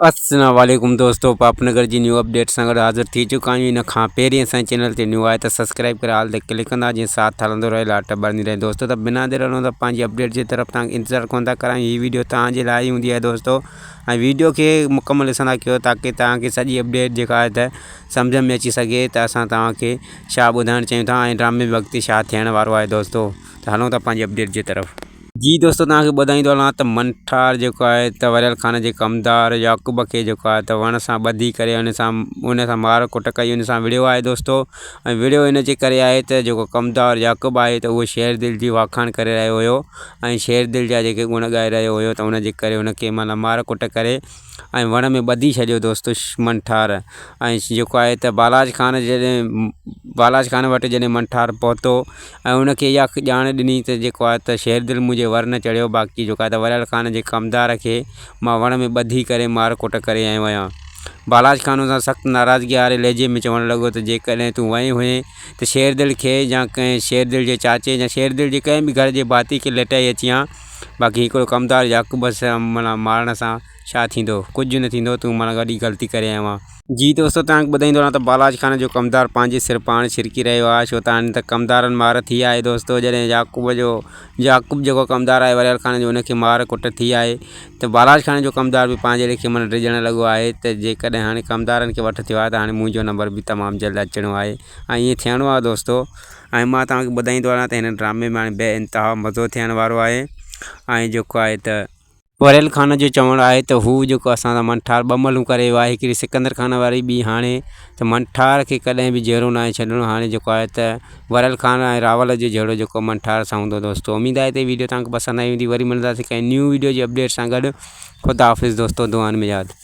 السلام عليڪم دوستو پاپ نگر جي نيو اپڊيٽ سان گڏ حاضر ٿي چڪا آهيون ان کان پهرين اسان جي چينل تي نيو آهي ته سبسڪرائب ڪري آل تي ڪلڪ ڪندا جيئن ساٿ هلندو رهي لاٽ ٻرندي رهي دوستو ته بنا دير هلون ته پنهنجي اپڊيٽ جي طرف تان انتظار ڪون ٿا ڪرايون هي ويڊيو توهان جي لاء ئي هوندي آهي دوستو ۽ ويڊيو کي مڪمل ڏسندا ڪيو تاڪي توهان کي سڄي اپڊيٽ جيڪا آهي ته سمجھ ۾ اچي سگهي ته اسان توهان کي ڇا ٻڌائڻ چاهيون ٿا ۽ ڊرامي ۾ اڳتي ڇا ٿيڻ وارو آهي دوستو ته هلون ٿا پنهنجي اپڊيٽ جي طرف. جي دوستو توهان کي ٻڌائيندو هلان ته منٺار جيڪو آهي ته وريل خان جي ڪمدار يعقوب کي جيڪو آهي ته وڻ سان ٻڌي ڪري ان سان ان سان مار ڪٽ ڪئي ان سان وڙهيو آهي دوستو ۽ وڙهيو ان جي ڪري آهي ته جيڪو ڪمدار يعقوب آهي ته اهو شير دل جي واکاڻ ڪري رهيو هيو ۽ شير دل جا جيڪي گڻ ڳائي رهيو هيو ته ان جي ڪري ان کي معنيٰ مار ڪٽ ڪري ۽ وڻ ۾ ٻڌي ڇڏيو دوستو منٺار ۽ جيڪو آهي ته بالاچ خان جڏهن بالاچ خان وٽ جڏهن منٺار پهتو ۽ ان کي اها ڄاڻ ڏني ته جيڪو آهي ته شير دل منهنجي ور نه چڙهيو باقي جيڪو آهي ته وريل خان جي ڪمدار کي مان وڻ ۾ ٻڌي ڪري مار ڪٽ ڪري آيو آهيان. بالاچ خان ان سان سخت ناراضگي واري لهجي ۾ چوڻ لڳو ته جيڪڏهن تون وئين هئين ته شير دل کي يا ڪنهن شير دل جي چاچي يا شير دل جي ڪنهن به گهر جي ڀاتي کي لٽائي اچين ها باقي هڪڙو ڪمدار يعقوب سان معنيٰ مارڻ سان ڇا ٿيندو؟ ڪجهه نه ٿيندو، تون معنيٰ وڏي غلطي ڪري آيو آهين. جي دوستو توهان کي ٻڌائيندو رهان ته بالاچ خان جو ڪمدار پنهنجي سر پاڻ ڇرڪي رهيو آهي ڇو ته هاڻي ته ڪمدارن مار ٿي آهي دوستو جڏهن يعقوب جو يعقوب جيڪو ڪمدار آهي وريل خان جو ان کي مار ڪٽ ٿي آهي ته بالاچ خان جو ڪمدار به پنهنجي ليکي معنيٰ ڊڄڻ لڳو آهي ته جيڪڏهن هاڻي ڪمدارن کي وٺ ٿيو آهي ته هاڻي منهنجو نمبر به تمام جلد اچڻو آهي ۽ ائين ٿيڻو آهي دوستو ۽ مان توهان کي ٻڌائيندو هلان ته هن ڊرامي ۾ هاڻي بي انتها مزو ٿيڻ وارو آهي ۽ جيڪو آهي ته وريل خان جو چوڻ آهي ته هو جيڪو اسان سان منٺار ٻه ملون ڪري ويو آهي هڪڙي سڪندر خان واري ٻي هاڻي ته منٺار کي ڪڏهن به جهيڙو ناهي ڇڏڻو هاڻي جيڪو آهي ته وريل خان ۽ راول جو جهيڙو جيڪو منٺار سان هوندو دوستو اميد آهي ته ويڊيو توهان کي پسند آئي هوندي وري ملنداسين ڪنهن نيو ويڊيو جي اپڊيٽ سان گڏ خدا حافظ دوستو دعائن ۾ ياد.